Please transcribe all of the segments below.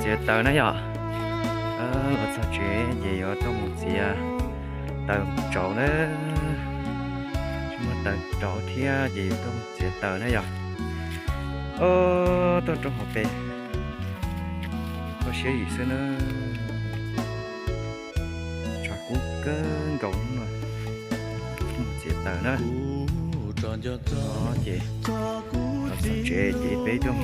Txiav taws na yom. Los txog tsev ces yuav tuaj mus txiav taws rauv na. Tsis muaj taws rauv thiab ces yuav tuaj mus txiav taws na yom. Tuaj rau hauv pes, kho siab yim xwb na. Tshav kub kawg nkaus no, mus txiav taws na. Ces los txog tsev ces peb tuaj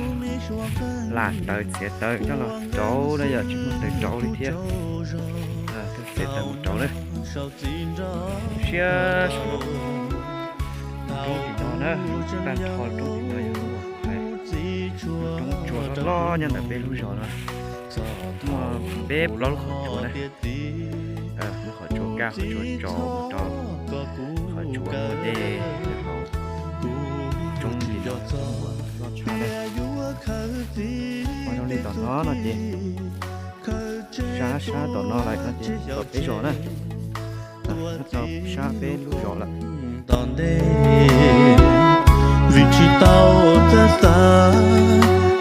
lam taws txiav taws coj los rauv na yom, tsis muaj taws rauv li thiab. Tuaj txiav taws mus rauv na. Siab roob tim no na, tag nrho roob tim no yog lub, roob tsua loj loj nyob ntawm peb lub zos no. Muaj peb plaub lub qhov tsua na. Lub qhov tsua kaj, qhov tsua tsaus, mus rau qhov tsua muaj dej hauv roob tim no loj tshaj na. Qhov zoo li tom no no ces sab sab tom no lawm no ces tom peb zos na. Nyob rau sab peb lub zos lawm. Tom ntej vim tsis tau txawj xav,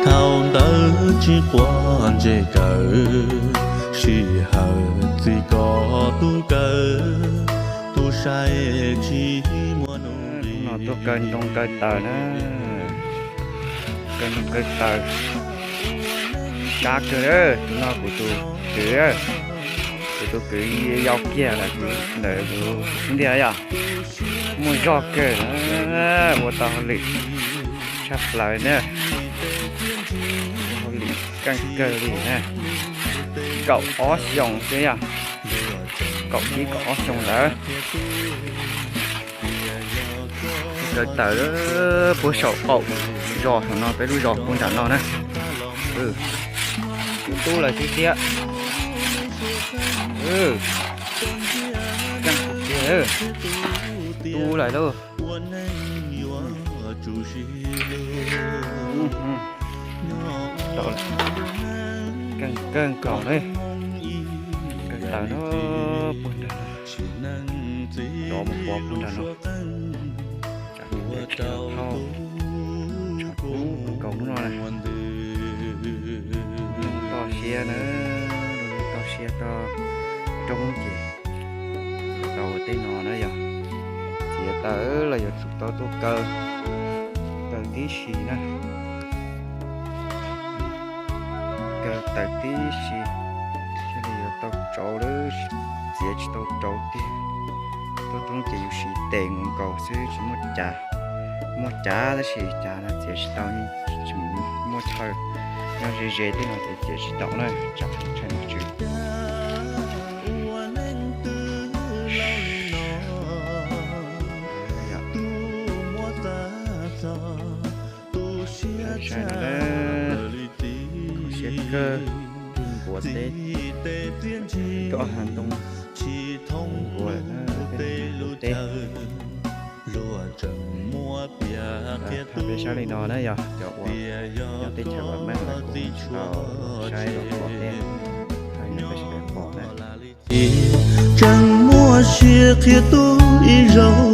thaum ntawd tsis quav ntsej kawm, sij hawm txij koj tub kawm, tub saib tsis muaj nub. Hnub no tuaj kaw ntoo kaw taws na, kaw ntoo kaw taws, sab kawg. Tus no kuv tus kwv, kuv tus kwv yau kiag lawm, ntawm kuv xub ntiag yom. Muaj zog kawg na, ua tau hauj lwm tshaj plaws na, ua hauj lwm keej kawg li na. Kaum ob xyoos xwb yom, kaum ib kaum ob xyoos ntawd. Kaw taws puag saum qaum zos saum no, peb lub zos puag nram no na. Tub lawm xwb thiab. Keej tiag, tub lawm lauj. Keej kawg nkaus na. Kaw taws no puag nram no, rov mus pov puag nram no. Tsam tsis tau thauj, tshav kub nkaus hnub no na. Toj siab na, toj siab toj roob ces tau ua tej no na yog. Txiav taws los yuav tsum tau tuaj kaw, kaw tib si na. Kaw taws tib si, thiaj li yuav tau rauv lawm, txiav tsis tau rauv tiag. Tuaj roob ces yus siv tes nkaus nkaus xwb tsis muaj cav, muaj cav tab sis cav no txiav tsis tau, tsis muaj chaw. Nyob ze ze tej no ces txiav tsis tau na, tsam tshaw ntsws. Saib no, kho siab kawg, nkuav teb, koj hav ntoo nkuav, teb. Thaum peb saib li no na yog cov uas nyob teb chaws uas meej lawm kuj tsis tau saib los pom teb, peb sawv daws pom na. Tseem muaj sia qhia tub ib zaug